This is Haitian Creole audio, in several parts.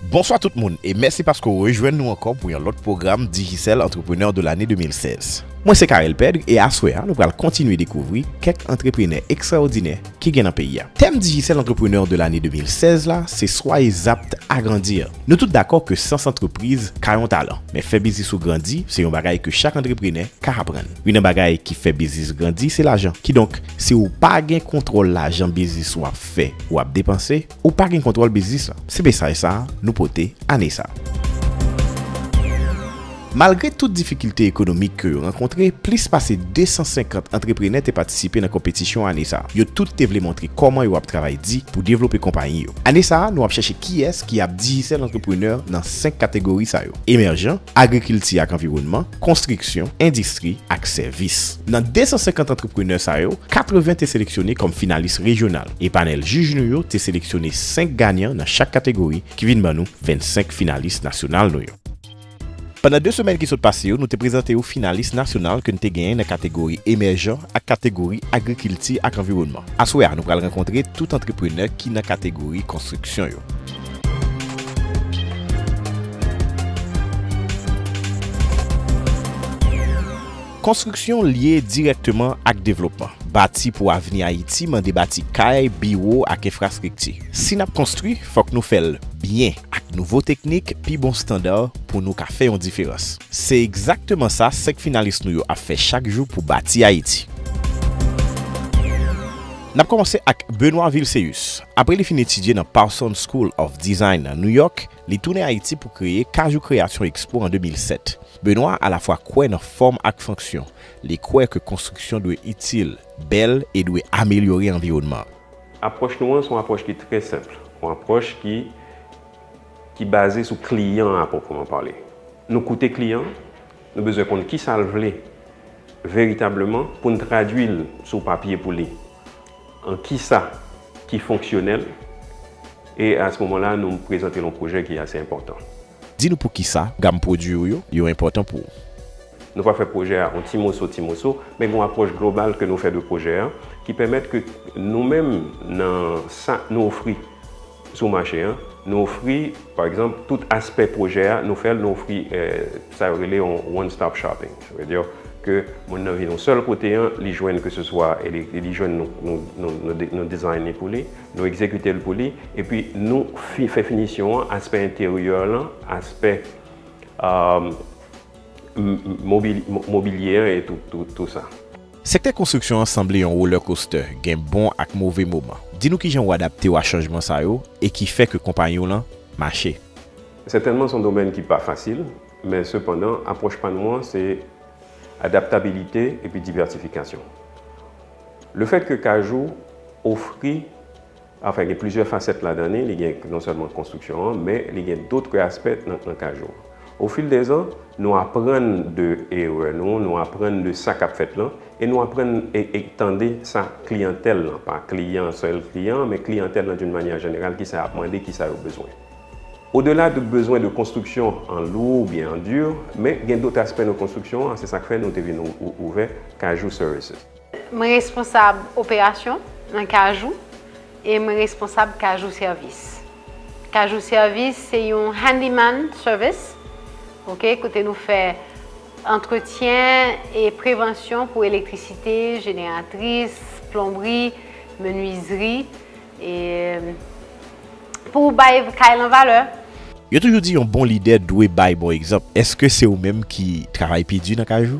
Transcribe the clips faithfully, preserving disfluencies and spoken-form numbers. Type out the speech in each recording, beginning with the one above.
Bonswa tout moun, e mèsi paske w rejwenn nou ankò pou yon lòt pwogram Digicel Entrepreneur de l'année de mil sèz. Mwen se Carel Pedre, e aswè a, nou pral kontinye dekouvri kèk antreprenè ekstraòdinè ki gen nan peyi a. Tèm Digicel Entrepreneur de l'année de mil sèz la, se Soyez apte à grandir. Nou tout dakò ke sans antrepriz ka yon talan, men fè biznis ou grandi, se yon bagay ke chak antreprenè ka aprann. Youn nan bagay ki fè biznis grandi, se lajan. Kidonk, si w pa gen kontwòl lajan biznis w ap fè, w ap depanse, ou pa gen kontwòl biznis lan. Se mesaj sa a nou pote ane sa a. Malgre tout difikilte ekonomik ke yo rankontre, plis pase de san senkant antreprenè te patisipe nan konpetisyon ane sa a. Yo tout te vle montre kòman yo ap travay di pou devlope konpayi yo. Ane sa a, nou ap chèche kiyès ki ap Digicel Entrepreneur nan senk kategori sa yo: emèjan, agrikilti ak anviwònman, konstriksyon, endistri ak sèvis. Nan de san senkant antreprenè sa yo, katreven te seleksyone kòm finalis rejyonal, e panèl jij nou yo te seleksyone senk ganyan nan chak kategori, ki vin ban nou vennsenk finalis nasyonal nou yo. Pandan de semèn ki sot pase yo, nou te prezante yo finalis nasyonal ke n te genyen nan kategori emèjan ak kategori agrikilti ak anviwònman. Aswè a, nou pral rankontre tout antreprenè ki nan kategori konstriksyon yo. Konstriksyon lye dirèkteman ak devlopman. Bati pou avni Ayiti mande bati kay, biwo ak enfrastrikti. Si n ap konstwi, fòk nou fè l byen, ak nouvo teknik, pi bon estanda pou nou ka fè yon diferans. Se egzakteman sa senk finalis nou yo ap fè chak jou pou bati Ayiti. N ap kòmanse ak Benoît Vilcéus. Apre li fin etidye nan Parsons School of Design nan New York, li tounen Ayiti pou kreye Kajou Création Expo an de mil sèt. Benoît alafwa kwè nan fòm ak fonksyon. Li kwè ke konstriksyon dwe itil, bèl e dwe amelyore anviwònman an. Apwòch nou an se yon apwòch ki trè senp, yon apwòch ki, ki baze sou kliyan an pwòpman pale. Nou koute kliyan an, nou bezwen konn kisa l vle veritableman pou n tradui l sou papye pou li, an kisa ki fonksyonèl, e a se moman la, nou prezante l yon pwojè ki ase enpòtan. Di nou poukisa gam pwodui w yo, yo enpòtan pou ou. Nou pa fè pwojè a yon ti moso, ti moso, men gen yon apwòch global ke nou fè de pwojè a, ki pèmèt ke nou menm, nan sa nou ofri sou mache a, nou ofri, pa egzanp, tout aspè pwojè a, nou fè l, nou ofri, eh, sa yo rele yon one stop shopping. Sa vle di ke moun nan vin yon sèl kote a, li jwenn ke se swa, li, li jwenn nou, nou, nou, nou, nou design li pou li, nou egzekite l pou li, epi nou fi, fè finisyon an, aspè enteryè lan, aspè, um, m-, m-, mobil-, mo-, mobilye an e tout, tout, tout sa. Sektè konstriksyon an sanble yon roller coaster, gen bon ak move moman. Di nou kijan w adapte w a chanjman sa yo e ki fè ke konpayi w lan mache. Sètènman, se yon domèn ki pa fasil, men sepandan, apwòch pa nou an, se adaptabilite epi divèsifikasyon. Lefèt ke Kajou ofri, anfen, gen plizyè fasèt ladan li, li gen non sèlman konstriksyon an, men li gen dòt aspè nan, nan Kajou. Au fil des ans, nou aprann de erè nou, nou aprann de sa k ap fèt lan, e nou aprann e, e tande sa kliyantèl lan, pa kliyan, sèl kliyan, men kliyantèl lan d'une manière générale, kisa y ap mande, kisa yo bezwen. Au-delà de bezwen de konstriksyon an lou oubyen an di, men gen dòt aspè nan konstriksyon an, se sa k fè nou te vin ou-, ou-, ouvè Kajou Services. Mwen responsab operasyon nan Kajou e mwen responsab Kajou Sèvis. Kajou Sèvis se yon handyman service, ok, kote nou fè antretyen e prevansyon pou elektrisite, jeneratris, plonbri, menizri, e pou bay kay lan valè. Yo toujou di yon bon lidè dwe bay bon egzanp. Èske se ou menm ki travay pi di nan Kajou?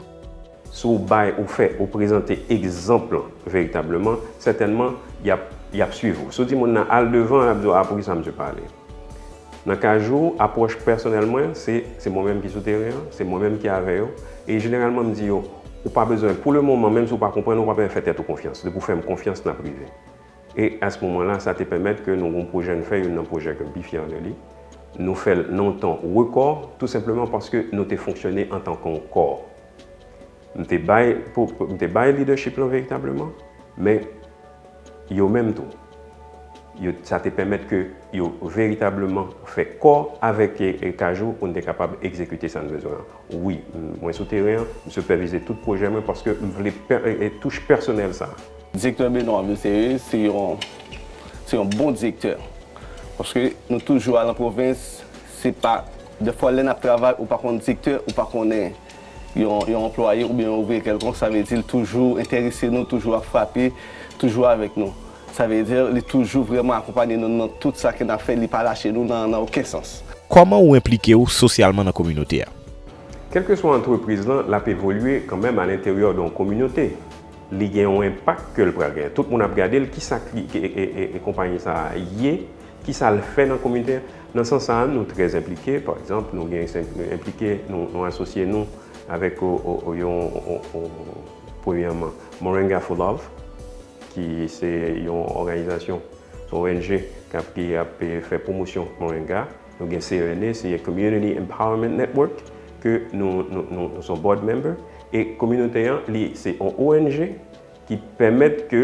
Si w bay, ou fè, ou prezante egzanp lan veritableman, sètènman, y ap, y ap swiv ou. Si w di moun nan al devan, l ap di w, "A, poukisa misye pa ale?" Nan Kajou, apwòch pèsonèl mwen, se, se mwen menm ki sou teren an, se mwen menm ki avè yo. E jeneralman, m di yo, "Ou pa bezwen, pou le moman, menm si w pa konprann, ou pa bezwen fè tèt ou konfyans. Depi w fè m konfyans, n ap rive." E a se moman la, sa te pèmèt ke nou gon pwojè n fè, youn nan pwojè ke m pi fyè de li. Nou fè l nan yon tan rekò, tou senpleman paske nou te fonksyone antanke yon kò. M te bay, pou, m te bay leadership lan veritableman, men yo menm tou, yo, sa te pèmèt ke yo veritableman fè kò avèk, e, e Kajou pou n te kapab egzekite sa n bezwen an. Wi, m, mwen sou teren an, m sipèvize tout pwojè mwen paske m vle pè-, e, e touch pèsonèl sa. Direktè Benoît Vilcerius se yon, se yon bon direktè. Paske nou toujou al an pwovens, Se pa, dèfwa lè n ap travay, ou pa konn sektè, ou pa konnen yon, yon anplwaye oubyen yon ouvrye kèlkonk, sa vle di l toujou enterese nou, toujou ap frape, toujou avèk nou. Sa vle di li toujou vrèman akonpanye nou nan tout sa ke n ap fè, li pa lache nou nan, nan okenn sans. Kòman ou enplike w sosyalman nan kominote a? Kèlkeswa antrepriz lan, l ap evolye kanmenm alenteryè de yon kominote. Li gen yon enpak ke l pral genyen. Tout moun ap gade l, kisa ki, e, e, e, e konpayi sa a ye, kisa l fè nan kominote a. Nan sans sa a, nou trè enplike. Pa egzanp, nou gen, nou enplike, nou, nou asosye nou avèk o, o, o, yon, o, o, premyèman, Moringa for Love, ki se yon òganizasyon, se yon O N G k ap, ki ap, eh, fè pwomosyon moringa. Nou gen C E N E, se Community Empowerment Network, ke nou, nou, nou, nou se yon board member. E kominote an, li se yon O N G ki pèmèt ke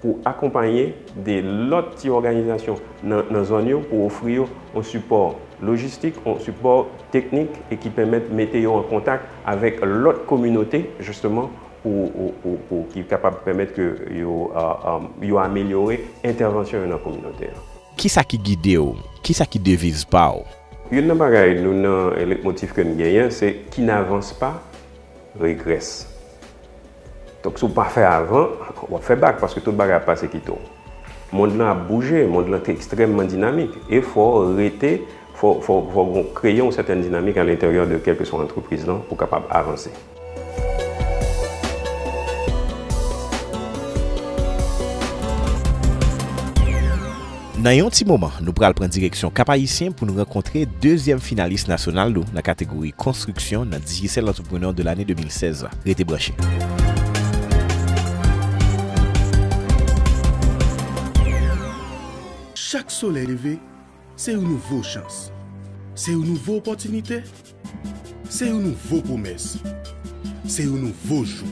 pou akonpaye de lòt ti òganizasyon nan, nan zòn yo, pou ofri yo yon sipò lojistik, yon sipò teknik, e ki pèmèt mete yo an kontak avèk lòt kominote, jisteman, pou, pou, pou, pou ki kapab pèmèt ke yo, a, a, yo amelyore entèvansyon yo nan kominote a. Kisa ki gide w? Kisa ki deviz pa w? Youn nan bagay nou nan lètmotiv ke n genyen, se qui n'avance pas régresse. Donk, si w pa fè avan, w ap fè bak, paske tout bagay ap pase kite w. Mond lan ap bouje, mond lan te ekstrèmman dinamik, e fò w rete, fò, fò, fò w kreye yon sètèn dinamik alenteryè de kèlkeswa antrepriz lan pou w kapab avanse. Nan yon ti moman, nou pral pran direksyon Kap Ayisyen pou nou rankontre dezyèm finalis nasyonal nou nan kategori konstriksyon nan Digicel Entrepreneur de l'année de mil sèz la. Rete branche. Chak solèy leve, se yon nouvo chans. Se yon nouvo opòtinite. Se yon nouvo pwomès. Se yon nouvo jou.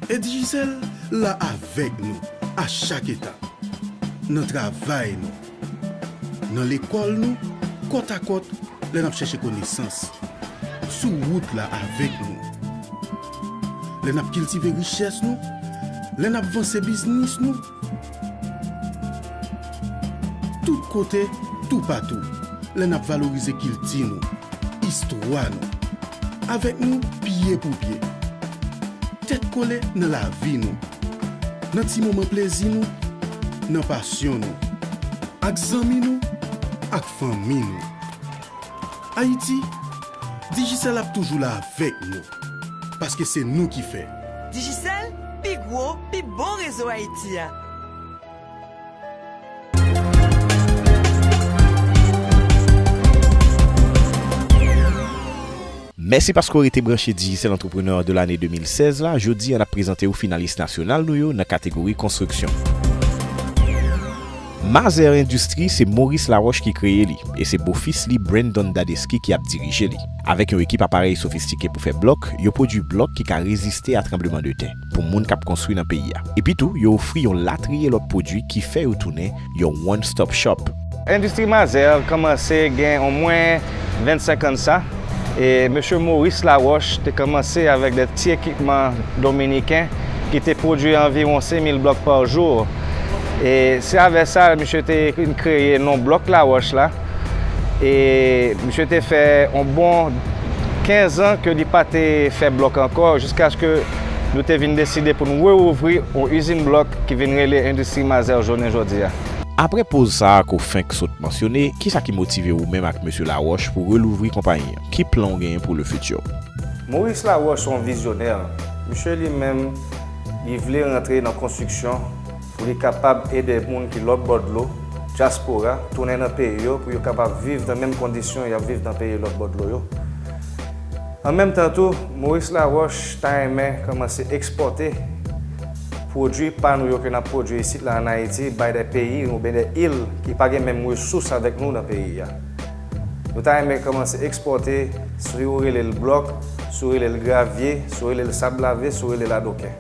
E Digicel la avèk nou a chak etap. Nan travay nou, nan lekòl nou, kòtakòt lè n ap chèche konesans. Sou wout la avèk nou. Lè n ap kiltive richès nou, lè n ap vanse biznis nou. Tout kote, toupatou, lè n ap valorize kilti nou, istwa nou. Avèk nou, pye pou pye. Tèt kole nan lavi nou. Nan ti moman plezi nou, nan pasyon nou. Ak zanmi nou, ak fanmi nou. Ayiti, Digicel ap toujou la avèk nou. Paske se nou ki fè. Digicel, pi gwo, pi bon rezo Ayiti a. Mèsi paske w rete branche Digicel Entrepreneur de l'année de mil sèz la. Jodi a, n ap prezante w finalis nasyonal nou yo nan kategori konstriksyon. Mazè Endistri se Maurice Laroche ki kreye li, e se bofis li, Brandon Dadesky, ki ap dirije li. Avèk yon ekip aparèy sofistike pou fè blòk, yo pwodui blòk ki ka reziste a tranblemanntè pou moun k ap konstwi nan peyi a. Epi tou, yo ofri yon latriye lòt pwodui ki fè yo tounen yon one stop shop. Endistri Mazè kòmanse gen omwen vennsenk an de sa, e mesye Maurice Laroche te kòmanse avèk de ti ekipman dominiken ki te pwodui anviwon senk mil blòk pa jou. E se avè sa, misye te kreye non blòk Laroche la. E misye te fè yon bon kenz an ke li pa te fè blòk ankò, jiskaske nou te vin deside pou n reouvri yon izin blòk ki vin rele Endistri Mazè jounen jodi a. Apre poz sa a ke w fenk sot mansyone, kisa ki motive ou menm ak mesye Laroche pou relouvri konpayi an? Ki plan w genyen pou le futur? Maurice Laroche se yon vizyonè. Misye li menm, li vle rantre nan konstriksyon pou li kapab ede moun ki lòt bò dlo, dyaspora, tounen nan peyi yo pou yo kapab viv nan menm kondisyon y ap viv nan peyi lòt bò dlo yo. An menm tan tou, Maurice Laroche ta renmen kòmanse ekspòte pwodui pa nou yo ke n ap pwodui isit la ann Ayiti bay de peyi oubyen de il ki pa gen menm resous avèk nou nan peyi a. Nou ta renmen kòmanse ekspòte, si w rele l blòk, si w rele l gravye, si w rele l sab lave, si w rele l adoken.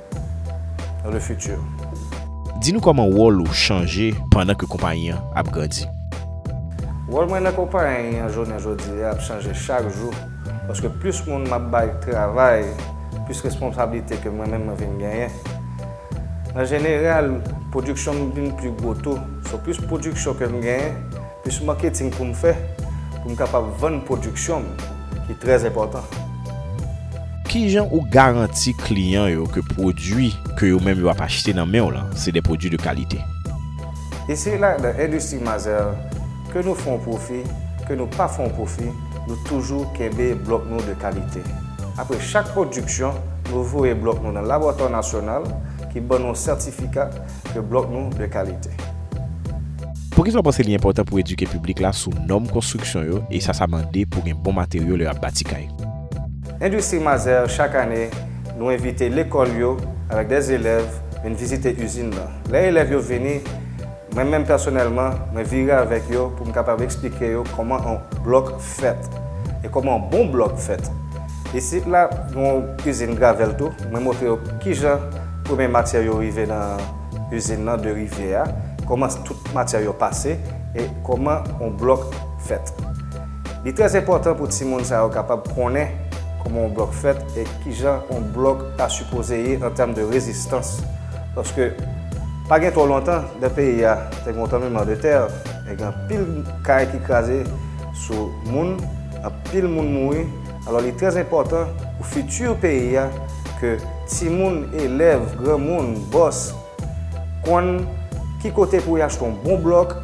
Dans le futur. Di nou kòman wòl ou chanje pandan ke konpayi an ap grandi. Wòl mwen nan konpayi an jounen jodi a ap chanje chak jou, paske plis moun m ap bay travay, plis responsablite ke mwen menm mwen vin genyen. An jeneral, Pwodiksyon m vin pi gwo tou. So, plis pwodiksyon ke m genyen, plis maketing pou m fè, pou m kapab vann pwodiksyon m, ki trè enpòtan. Kijan ou garanti kliyan yo ke pwodui ke yo menm yo ap achte nan men w lan, se de pwodui de kalite? Isi la, nan endistri Mazè, ke nou fè yon pwofi, ke nou pa fè yon pwofi, nou toujou kenbe blòk nou de kalite. Apre chak pwodiksyon, nou voye blòk nou nan laboratwa nasyonal ki ban nou yon sètifika ke blòk nou de kalite. Poukisa w panse li enpòtan pou edike piblik la sou nòm konstriksyon yo e sa sa mande pou gen bon materyo lè y ap bati kay? Endistri Mazè, chak ane, nou envite lekòl yo avèk de elèv vin vizite izin nan. Lè elèv yo vini, mwen menm pèsonèlman, mwen vire avèk yo pou m kapab eksplike yo kòman yon blòk fèt e kòman yon bon blòk fèt. Isit la, nou yon izin gravèl tou. Mwen montre yo kijan premye matyè yo rive nan izin nan de Rivyè a, kòman tout matyè yo pase e kòman yon blòk fèt. Li trè enpòtan pou timoun sa yo kapab konnen kòman yon blòk fèt e kijan yon blòk ta sipoze ye an tèm de rezistans. Paske pa gen twò lontan, nan peyi a, te gen yon tranbleman de tè, e gen anpil kay ki kraze sou moun, anpil moun mouri. Alò, li trè enpòtan pou fiti peyi a ke timoun, elèv, granmoun, bòs, konn ki kote pou y achte yon bon blòk,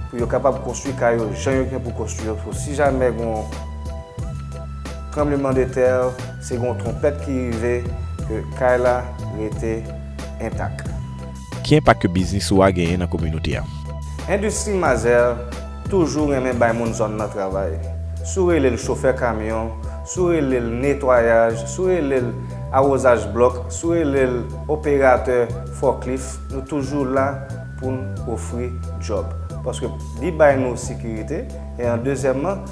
pou yo kapab konstwi kay yo jan yo gen pou konstwi yo. Pou si jamè gen yon tranbleman de tè, se gen yon twonpèt ki rive, ke kay la rete entak. Ki enpak ke biznis ou a genyen nan kominote a? Endistri Mazè toujou renmen bay moun zòn nan travay. Si w rele l chofè kamyon, si w rele l netwayaj, si w rele l awozaj blòk, si w rele l operatè fòklif, nou toujou la pou n ofri djòb. Paske li bay nou sekirite, e an dezyèmman,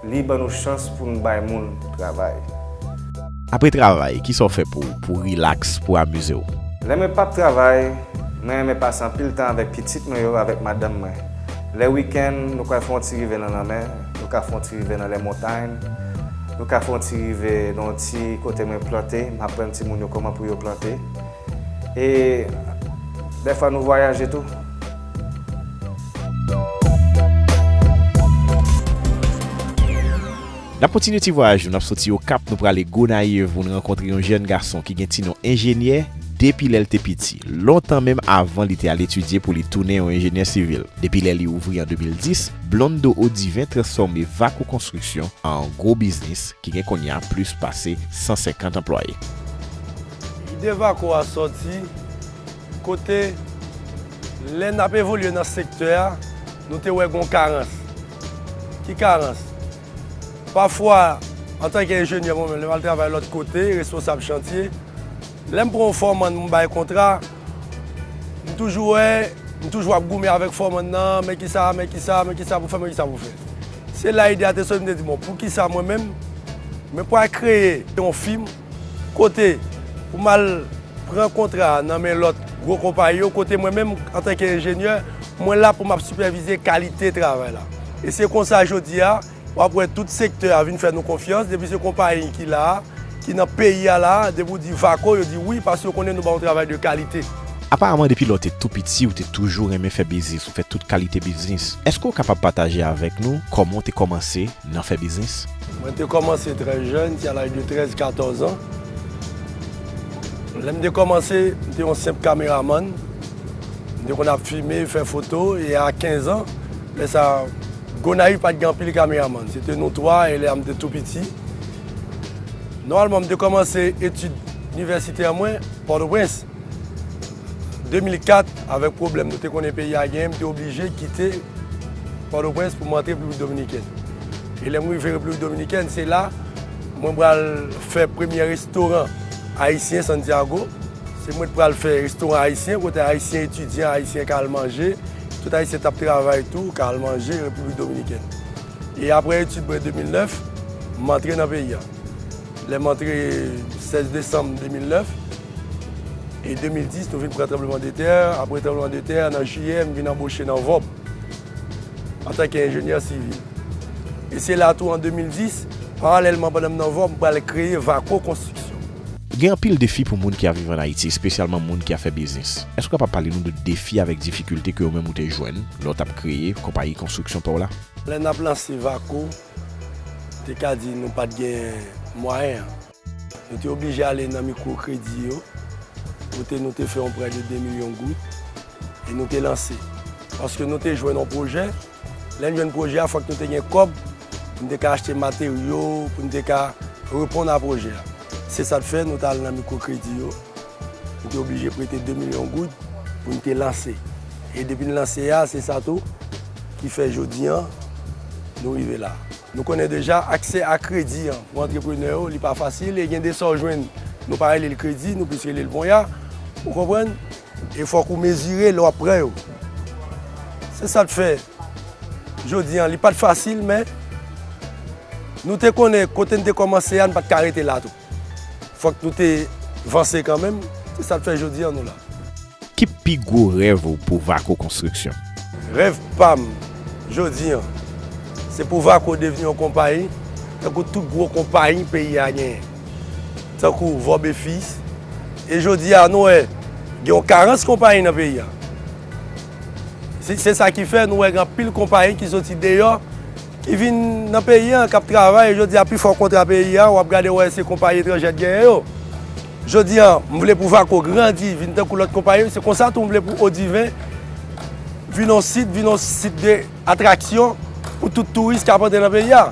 li ban nou chans pou n bay moun travay. Apre travay, kisa w fè pou, pou rilaks, pou amize w? Lè mwen p ap travay, mwen renmen pase anpil tan avèk pitit mwen yo, avèk madanm mwen. Lè wikenn, nou ka fè yon ti rive nan lanmè, nou ka fè yon ti rive nan lè montay, nou ka fè yon ti rive nan yon ti kote mwen plante, m aprann timoun yo kòman pou yo plante. E dèfwa nou vwayaje tou. N ap kontinye ti vwayaj nou, n ap soti Okap, nou prale Gonayiv, pou n rankontre yon jèn gason ki gen ti non enjenyè depi lè l te piti, lontan menm avan li te al etidye pou li tounen yon enjenyè sivil. Depi lè li ouvri an de mil dis, Blondo Odiven transfòme Vaco Construction an gwo biznis ki gen kounye a plis pase san senkant anplwaye. Ide Vaco a sòti kote, lè n ap evolye nan sektè a, nou te wè gon karans. Ki karans? Pafwa, antanke enjenyè, mwen menm, lè m al travay lòt kote, responsab chantye, lè m pran yon fòmann, m bay kontra, m toujou wè, m toujou ap goumen avèk fòmann nan, men kisa, men kisa, men kisa pou fè, men kisa pou fè. Se la ide a te soti, m te di, bon, poukisa mwen menm, mwen pral kreye yon fim kote pou m al pran kontra nan men lòt gwo konpayi yo, kote mwen menm, antanke enjenyè, mwen la pou m ap sipèvize kalite travay la. E se konsa, jodi a, w ap wè tout sektè a vin fè nou konfyans, depi se konpayi ki la a, ki nan peyi a la a, depi w di Vaco, yo di wi, paske yo konnen nou ba yon travay de kalite. Aparaman, depi lè w te tou piti, ou te toujou renmen fè biznis, ou fè tout kalite biznis. Èske w kapab pataje avèk nou kòman w te kòmanse nan fè biznis? Mwen te kòmanse trè jèn, se a laj de trèz, katòz an. Lè m te kòmanse, m te yon senp kameramann. M te konn ap filme, fè foto, e a kenz an, lè sa, Gonayiv pa t gen anpil kameramann. Se te nou twa, e lè a m te tou piti. Nòmalman, m te kòmanse etid inivèsitè mwen Pòtoprens. De mil kat, avèk pwoblèm nou te konnen peyi a genyen, m te oblije kite Pòtoprens pou m antre Repiblik Dominikèn. E lè m rive Repiblik Dominikèn, se la mwen pral fè premyè restoran ayisyen Santiago. Se mwen t pral fè restoran ayisyen, kote ayisyen etidyan, ayisyen ka al manje, tout ayisyen t ap travay tou, ka al manje Repiblik Dominikèn. E apre etid mwen de mil nèf, m antre nan peyi a. Lè m antre sèz desanm de mil nèf, e de mil dis, nou vin pran tranblemanntè, apre tranblemanntè, nan jiyè, m vin anboche nan Vòb antanke enjenyè sivil. E se la tou, an de mil dis, paralèlman, pandan m nan Vòb, m pral kreye Vaco Construction. Gen anpil defi pou moun ki ap viv ann Ayiti, espesyalman moun ki ap fè biznis. Èske w kapab pale nou de defi avèk difikilte ke ou menm ou te jwenn lè w t ap kreye konpayi konstriksyon pa w la? Lè n ap lanse Vaco, te ka di nou pa t gen mwayen an. Nou te oblije ale nan mikwo kredi yo, kote nou te fè yon prè de de milyon goud, e nou te lanse. Paske nou te jwenn yon pwojè, lè n jwenn pwojè a, fòk nou te gen kòb pou n te ka achte materyo, pou n te ka reponn a pwojè a. Se sa k fè nou t al nan mikwo kredi yo, nou te oblije prete de milyon goud pou n te lanse. E depi n lanse a, se sa tou ki fè jodi an, nou rive la. Nou konnen deja aksè a kredi an pou antreprenè yo, li pa fasil, e gen de sa w jwenn, nou pa rele l kredi, nou plis rele l ponya, ou konprann? E fòk ou mezire lè w ap pran yo. Se sa k fè, jodi an, li pa t fasil, men nou te konnen kote n te kòmanse a, n pa t ka rete la tou. Fòk nou te vanse kanmenm, se sa k fè jodi an nou la. Ki pi gwo rèv ou pou Vaco Konstriksyon? Rèv pa m, jodi an, se pou Vaco devni yon konpayi, tankou tout gwo konpayi peyi a genyen, tankou Vorbe Fils. E jodi a, nou wè, gen yon karans konpayi nan peyi a. Se, se sa ki fè nou wè gen anpil konpayi ki soti deyò, ki vin nan peyi a, k ap travay. Jodi a, pifò kontra peyi a, w ap gade, w wè se konpayi etranjè k genyen yo. Jodi a, m vle pou Vaco grandi, vin tankou lòt konpayi yo. Se konsa tou m vle pou Odiven vin yon sit, vin yon sit de atraksyon pou tout touris k ap antre nan peyi a.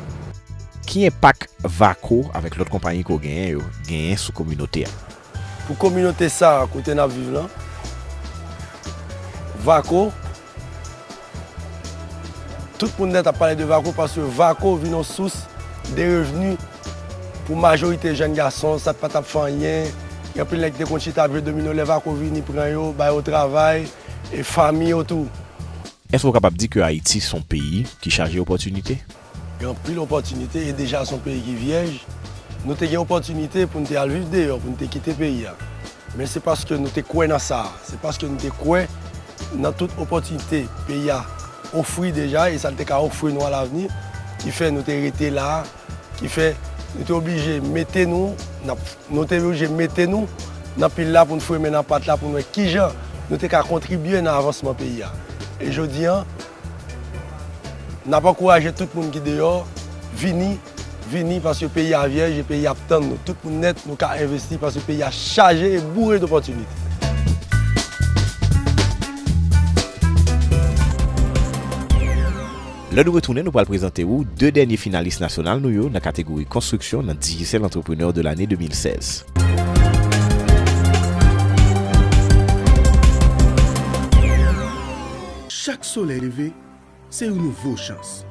Ki enpak Vaco avèk lòt konpayi ke w genyen yo genyen sou kominote a? Pou kominote sa a, kote n ap viv lan, Vaco, tout moun nèt ap pale de Vaco paske Vaco vin yon sous de revni pou majorite jèn gason, sa t pa t ap fè anyen. Gen anpil nèg ki te konn chita ap jwe domino, lè Vaco vini pran yo, ba yo travay, e fanmi yo tou. Èske w kapab di ke Ayiti se yon peyi ki chaje opòtinite? Gen anpil opòtinite e deja se yon peyi ki vyèj. Nou te gen opòtinite pou n te al viv deyò, pou n te kite peyi a. Men se paske nou te kwè nan sa a. Se paske nou te kwè nan tout opòtinite peyi a ofri deja e sa l te ka ofri nou alavni ki fè nou te rete la a, ki fè nou te oblije mete nou, n ap, nou te oblije mete nou nan pil la pou n fremen nan pat la pou n wè kijan nou te ka kontribye nan avansman peyi a. E jodi an, n ap ankouraje tout moun ki deyò, vini, vini, paske peyi a vyèj e peyi a ap tann nou. Tout moun nèt, nou ka envesti paske peyi a chaje e boure dopòtinite. Lè nou retounen, nou pral prezante ou de dènye finalis nasyonal nou yo nan kategori konstriksyon nan Digicel Entrepreneur de l'année de mil sèz. Chak solèy leve, se yon nouvo chans.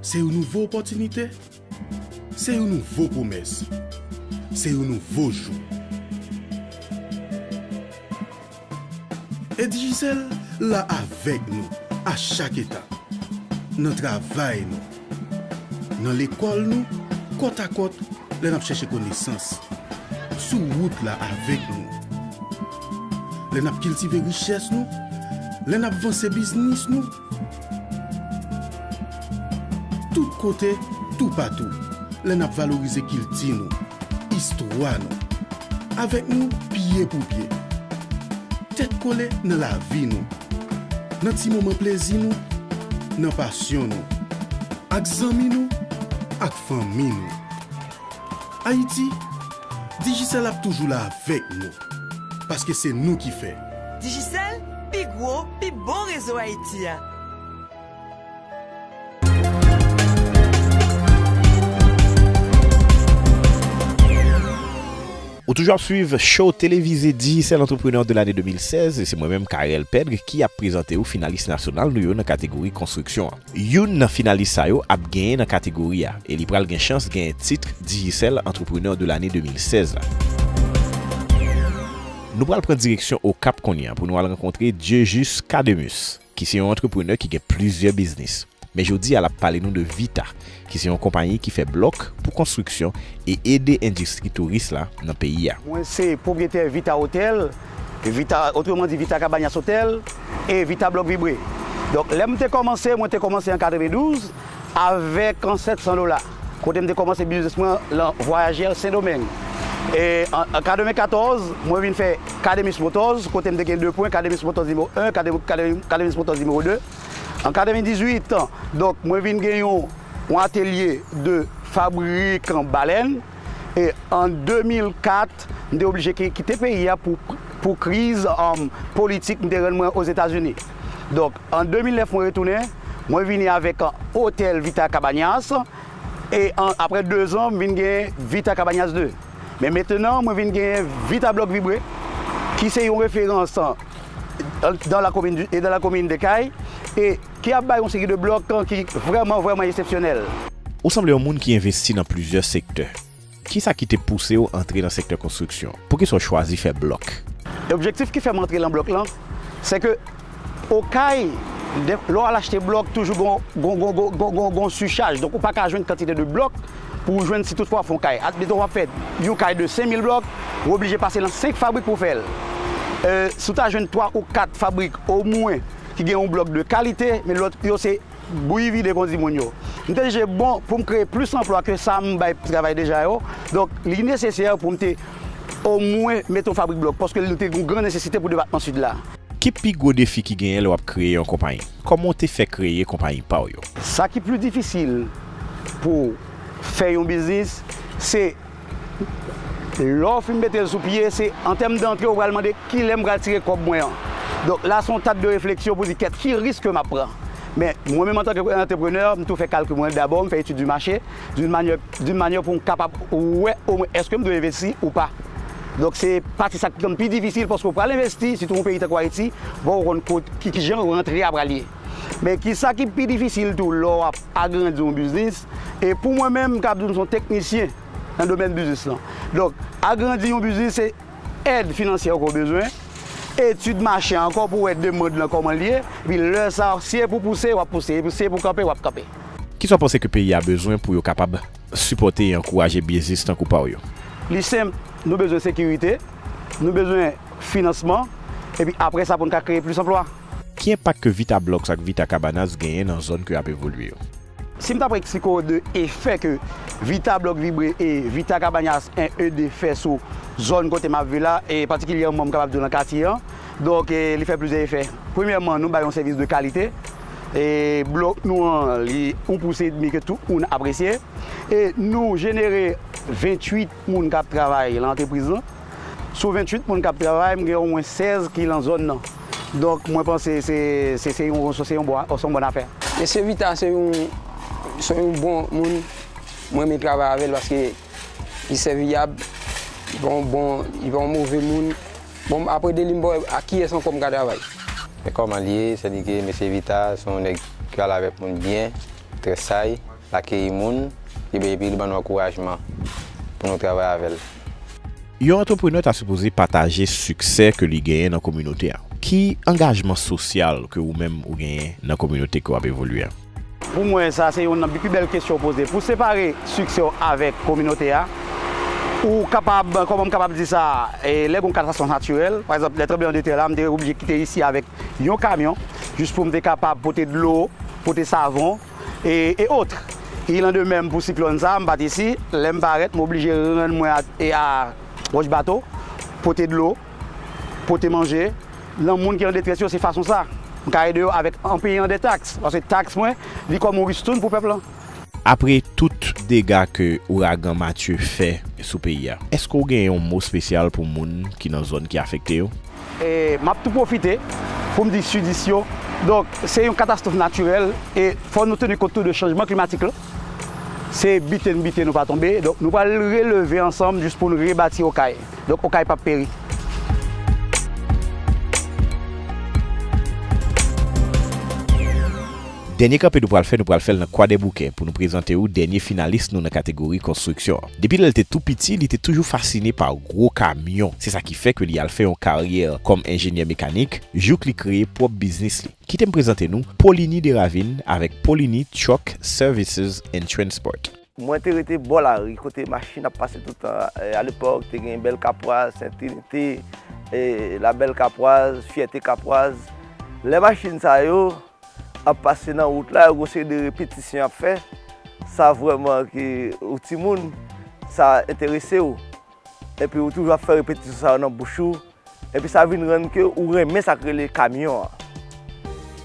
Se yon nouvo opòtinite. Se yon nouvo pwomès. Se yon nouvo jou. E Digicel la avèk nou a chak etap. Nan travay nou, nan lekòl nou, kòtakòt lè n ap chèche konesans. Sou wout la avèk nou. Lè n ap kiltive richès nou, lè n ap vanse biznis nou. Tout kote, toupatou, lè n ap valorize kilti nou, istwa nou. Avèk nou, pye pou pye. Tèt kole nan lavi nou. Nan ti moman plezi nou, nan pasyon nou. Ak zanmi nou, ak fanmi nou. Ayiti, Digicel ap toujou la avèk nou. Paske se nou ki fè. Digicel, pi gwo, pi bon rezo Ayiti a. Ou toujou ap swiv show televize Digicel Entrepreneur de l'année de mil sèz, e se mwen menm, Carel Pedre, ki ap prezante ou finalis nasyonal nou yo nan kategori konstriksyon an. Youn nan finalis sa yo ap genyen nan kategori a, e li pral gen chans genyen tit Digicel Entrepreneur de l'année de mil sèz la. Nou pral pran direksyon Okap kounye a pou nou al rankontre Dieujuste Cademus, ki se yon antreprenè ki gen plizyè biznis. Men jodi a, l ap pale nou de Vita, ki se yon konpayi ki fè blòk pou konstriksyon e ede endistri touris la nan peyi a. Mwen se pwopriyetè Vita Hotel, Vita, otreman di Vita Cabañas Hotel e Vita Bloc Vibré. Donk, lè m te kòmanse, mwen te kòmanse an katrevendouz avèk an sèt san dola, kote m te kòmanse biznis mwen lan Voyageur Sendomeng. E an, an katrevenkatòz, mwen vin fè Cademis Motors, kote m te gen de pwen, Cademis Motors nimewo en, Cade-, Cade-, Cademis Motors nimewo de. An katrevendizuit, donk, mwen vin gen yon, yon atelye de fabrik balèn. E an de mil kat, m te oblije ki-, kite peyi a pou, pou kriz, um, politik m te rann mwen Ozetazini. Donk, an de mil nèf, mwen retounen, mwen vini avèk, uh, Hotel Vita Cabañas. E an, apre de zan, m vin gen Vita Cabañas de. Men mentnan, mwen vin gen Vita Block Vibre, ki se yon referans, uh, dans la commune du, et dans la commune de Cayes, e ki ap bay yon seri de blòk, uh, ki vrèman, vrèman eksepsyonèl. Ou sanble yon moun ki envesti nan plizyè sektè. Kisa ki te pouse w antre nan sektè konstriksyon? Poukisa w chwazi fè blòk? Objektif ki fè m antre nan blòk lan, se ke Okay, de, lè w al achte blòk, toujou gon, gon, gon sichaj. Donk, ou pa ka jwenn kantite de blòk pou w jwenn si toutfwa w fè yon kay. Admeton, w ap fè yon kay de senk mil blòk, ou oblije pase nan senk fabrik pou w fè l. E, si w ta jwenn twa ou kat fabrik omwen ki gen yon blòk de kalite, men lòt yo se bouyi vide, kon di moun yo. M te jije bon pou m kreye plis anplwa ke sa m bay travay deja yo. Donk, li nesesè pou m te omwen mete yon fabrik blòk, paske nou te gen yon gran nesesite pou depatman Sid la. Ki pi gwo defi ki genyen lè w ap kreye yon konpayi? Kòman w te fè kreye konpayi pa w yo? Sa ki pli difisil pou fè yon biznis, se lè w fin mete l sou pye, se an tèm de antre, ou pral mande kilè m pral tire kòb mwen an. Donk, la, se yon tad de refleksyon pou di, kèt, ki risk ke m ap pran? Men, mwen menm, antanke antreprenè, m tou fè kalkil mwen dabò, m fè etid di mache, d'une manière, d'une manière pou m kapab wè omwen èske m dwe envesti ou pa. Donk, se pati sa ki pi difisil, paske w pral envesti, sitou yon peyi tankou Ayiti, fò w konn kot, ki, ki jan rantre a pral ye. Men kisa ki pi difisil tou lè w ap agrandi yon biznis? E pou mwen menm, m kapab di w m se yon teknisyen nan domèn biznis lan. Donk, agrandi yon biznis se èd finansyè ke w bezwen, etid mache ankò pou w wè demann lan kòman l ye, epi lè sa a, si e pou pouse, w ap pouse, epi si e pou kanpe, w ap kanpe. Kisa w panse ke peyi a bezwen pou yo kapab sipòte e ankouraje biznis tankou pa w yo? Li senp, nou bezwen sekirite, nou bezwen finansman, epi apre sa pou n ka kreye plis anplwa. Ki enpak ke Vita Blocks ak Vita Cabanas genyen nan zòn ke y ap evolye yo? Si m t ap eksplike w de efè ke Vita Block Vibre e Vita Cabañas en e de fè sou zòn kote m ap viv la, e patikilyèman m kapab di w nan katye an, donk, e, li fè plizyè efè. Premyèman, nou bay yon sèvis de kalite. E blòk nou an, li yon pouse edmi ke tout moun apresye. E nou jenere venntuit moun k ap travay nan antrepriz lan. Sou venntuit moun k ap travay, m gen omwen sèz ki nan zòn nan. Donk, mwen panse se, se, se yon, se yon bon, se yon bòn afè. Mesye Vita se yon, se yon bon moun. Mwen renmen travay avè l paske li sèviyab, li pa yon bon, li pa yon move moun. Bon, apre de li, m pa wè ak kiyès ankò m ka travay. Men kòman l ye, sètadi ke mesye Vita se yon nèg ki pale avèk moun byen, trè say, l akeyi moun, epi, epi li ban nou ankourajman pou nou travay avè l. Yon antreprenè ta sipoze pataje siksè ke li genyen nan kominote a. Ki angajman sosyal ke ou menm ou genyen nan kominote ke w ap evolye a? Pou mwen, sa se youn nan pi bèl kesyon w poze. Pou separe siksè w avèk kominote a, ou kapab, kòman m kapab di sa, e, lè gen yon katastwòf natirèl, pa egzanp, lè tranblemanntè la, m te oblije kite isi avèk yon kamyon, jis pou m te kapab pote dlo, pote savon, e, e ot. E landemen m pou siklòn sa, m pa t isi, lè m parèt, m oblije rann mwen a, e a Wòch Bato, pote dlo, pote manje. Nan moun ki an detrès yo, se fason sa. M ka ede yo avèk an peyan de taks, paske taks mwen, li kòm yon ristoun pou pèp lan. Apre tout dega ke ouragan Matye fè sou peyi a, èske w gen yon mo espesyal pou moun ki nan zòn ki afekte yo? E m ap tou pwofite pou m di sidis yo, donk, se yon katastwòf natirèl e fò nou teni kont tou de chanjman klimatik lan. Se bite n bite nou pa tonbe, donk, nou pral releve ansanm jis pou n rebati Okay. Donk, Okay p ap peri. Dènye kanpe nou pral fè, nou pral fè l nan Kwadèboukè pou nou prezante w dènye finalis nou nan kategori konstriksyon an. Depi lè l te tou piti, li te toujou fasine pa gwo kamyon. Se sa ki fè ke li al fè yon karyè kòm enjenyè mekanik, jouk li kreye pwòp biznis li. Kite m prezante nou Polini Deravin avèk Polini Truck Services and Transport. Mwen te rete bò lari, kote machin ap pase toutan. E, alepòk, te gen Bèl Kapwaz, Sent Trinite, e, Labèl Kapwaz, Fyète Kapwaz. Lè machin sa yo ap pase nan wout la, yo gon seri de repetisyon y ap fè. Sa vrèman ke ou timoun, sa enterese w. epi ou toujou ap fè repetisyon sa yo nan bouch ou, epi sa vin rann ke ou renmen sa k rele kamyon an.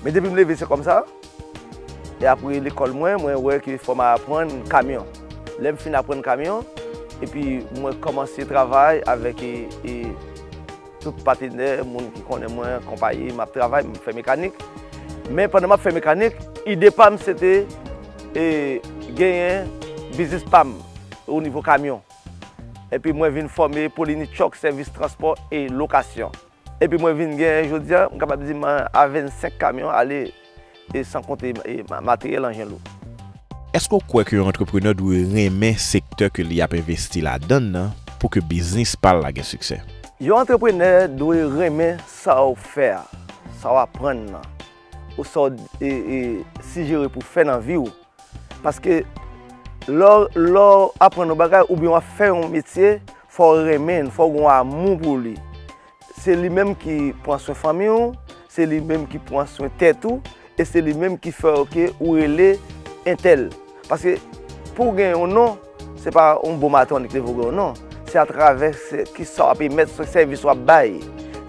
Men depi m leve se kòmsa, e apre lekòl mwen, mwen wè ke fò m aprann kamyon. Lè m fin aprann kamyon, epi mwen kòmanse travay avèk, e, e, tout patenè, moun ki konnen mwen, konpayi, m ap travay, m fè mekanik. Men pandan m ap fè mekanik, ide pa m se te, e, genyen biznis pa m o nivo kamyon. Epi mwen vin fòme Polini Truck Sèvis Transpò e Lokasyon. Epi mwen vin gen, jodi a, m kapab di m a vennsenk kamyon ale, e san konte, e, ma-, materyèl anjen lou. Èske w kwè ke yon antreprenè dwe renmen sektè ke li ap envesti ladan l nan pou ke biznis pa l la gen siksè? Yon antreprenè dwe renmen sa w fè a, sa w aprann nan, ou sa w, e, e, sijere pou fè nan vi w. Paske lè w, lè w aprann yon bagay oubyen w ap fè yon metye, fò w renmen l, fò w gen yon amou pou li. Se li menm ki pran swen fanmi w, se li menm ki pran swen tèt ou, e se li menm ki fè w ke ou rele entèl. Paske pou w gen yon non, se pa yon bon maten w annik leve w gen yon non. Se atravè se, kisa w ap emèt, se sèvis w ap bay.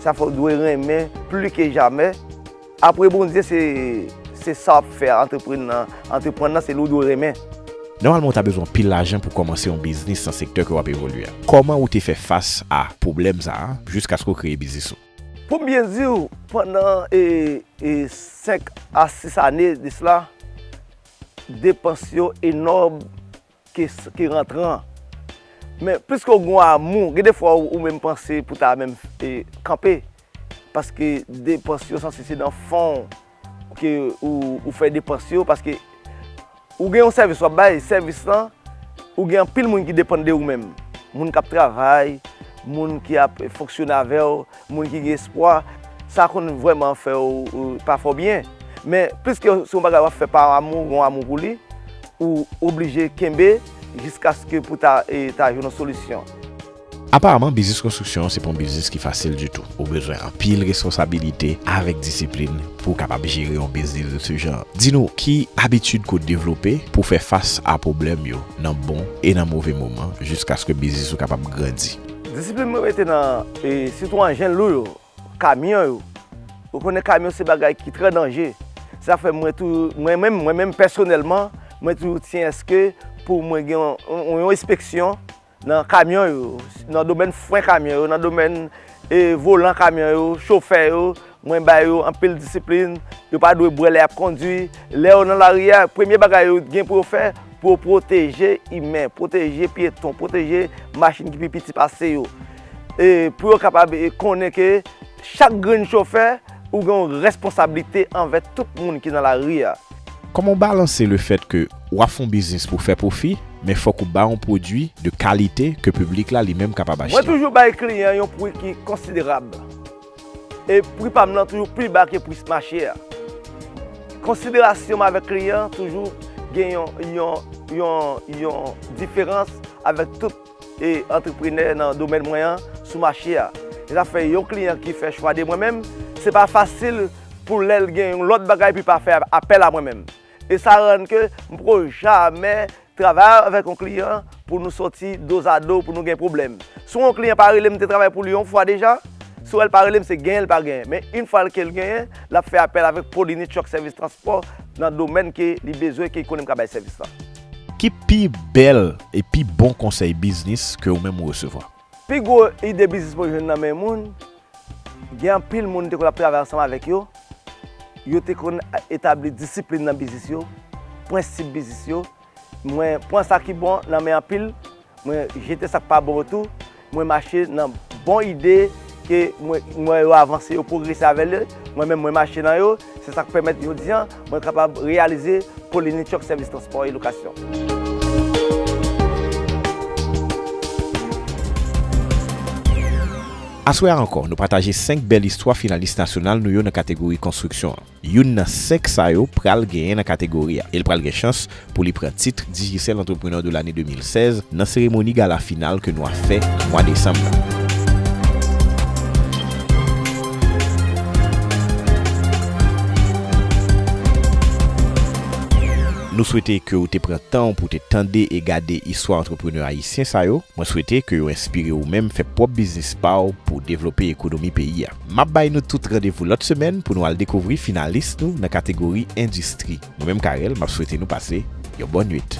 Sa fè w dwe renmen pli ke jamè. Apre Bondye, se, se sa w ap fè a, antreprenn nan, antreprann nan, se li w dwe renmen. Nòmalman, ou ta bezwen anpil lajan pou kòmanse yon biznis nan sektè ke w ap evolye a. Kòman ou te fè fas a pwoblèm sa a jiskaske w kreye biznis ou? Pou m byen di w, pandan, e, e, senk a sis ane de sila, depans yo enòm ke, ke rantran. Men, pliske w gen amou, gen de fwa ou, ou menm panse pou ta menm, e, kanpe. Paske depans yo sanse se nan fon ke ou, ou fè depans yo, paske ou gen yon sèvis w ap bay, sèvis lan, ou gen anpil moun ki depann de ou menm. Moun k ap travay, moun ki ap fonksyone avè w, moun ki gen espwa, sa konn vrèman fè w, w pa fè w byen. Men, pliske se yon bagay w ap fè pa amou, gen yon amou pou li, ou oblije kenbe jiskaske pou ta, e, ta jwenn yon solisyon. Aparaman, biznis konstriksyon an se pa yon biznis ki fasil ditou. Ou bezwen anpil responsabilite avèk disiplin pou w kapab jere yon biznis de se jan. Di nou, ki abitid ke w devlope pou w fè fas a pwoblèm yo nan bon e nan move moman jiskaske biznis ou kapab grandi? Disiplin mwen mete nan, e, sitou anjen lou yo, kamyon yo. Ou konnen kamyon se bagay ki trè danje. Sa fè mwen tou, mwen menm, mwen menm pèsonèlman, mwen toujou tyen èske pou mwen gen yon, yon, yon enspeksyon nan kamyon yo, nan domèn fren kamyon yo, nan domèn, e, volan kamyon yo, chofè yo, mwen ba yo anpil disiplin, yo pa dwe bwè lè y ap kondui. Lè yo nan lari a, premye bagay yo gen pou yo fè, pou yo pwoteje imen, pwoteje pyeton, pwoteje machin ki pi piti pase yo. E pou yo kapab, e, konnen ke chak grenn chofè, ou gen yon responsablite anvè tout moun ki nan lari a. Kòman w balanse lefèt ke w ap fè yon biznis pou fè pwofi, men fòk ou bay yon pwodui de kalite ke piblik la li menm kapab achte? Mwen toujou bay kliyan yon pri ki konsiderab. E pri pa m nan toujou pi ba ke pri mache a. Konsiderasyon m avèk kliyan toujou gen yon, yon, yon, yon diferans avèk tout, e, antreprenè nan domèn mwen an sou mache a. E sa fè yon kliyan ki fè chwa de mwen menm, se pa fasil pou lè l gen yon lòt bagay pou l pa fè apèl a mwen menm. E sa rann ke m poko jamè travay avèk yon kliyan pou nou soti dozado, pou nou gen pwoblèm. Si yon kliyan pa rele m, m te travay pou li yon fwa deja. Si w wè l pa rele m, se genyen l pa genyen. Men yon fwa ke l genyen, l ap fè apèl avèk Polini Truck Service Transport nan domèn ke li bezwen, ke li konnen m ka bay sèvis la. Ki pi bèl e pi bon konsèy biznis ke ou menm ou resevwa? Pi gwo ide biznis mwen jwenn nan men moun, gen anpil moun te konn ap travay ansanm avèk yo. Yo te konn etabli disiplin nan biznis yo, prensip biznis yo. Mwen pran sa ki bon nan men anpil, mwen jete sa k pa bon yo tou. Mwen mache nan bon ide ke mwen, mwen wè yo avanse, yo pwogrese avè l. Mwen menm, mwen mache nan yo. Se sa k pèmèt jodi a, mwen kapab reyalize Polini Truck Service Transport et Location. Aswè a ankò, nou pataje senk bèl istwa finalis nasyonal nou yo nan kategori konstriksyon an. Youn nan senk sa yo pral genyen nan kategori a, e l pral gen chans pou li pran tit Digicel Entrepreneur de l'année de mil sèz nan seremoni gala final ke nou ap fè nan mwa desanm nan. Nou swete ke w te pran tan w pou w te tande e gade istwa antreprenè ayisyen sa yo. Mwen swete ke yo enspire w menm fè pwòp biznis pa w pou w devlope ekonomi peyi a. M ap bay nou tout randevou lòt semèn pou nou al dekouvri finalis nou nan kategori endistri. Mwen menm Karel, m ap swete nou pase yon bòn nwit.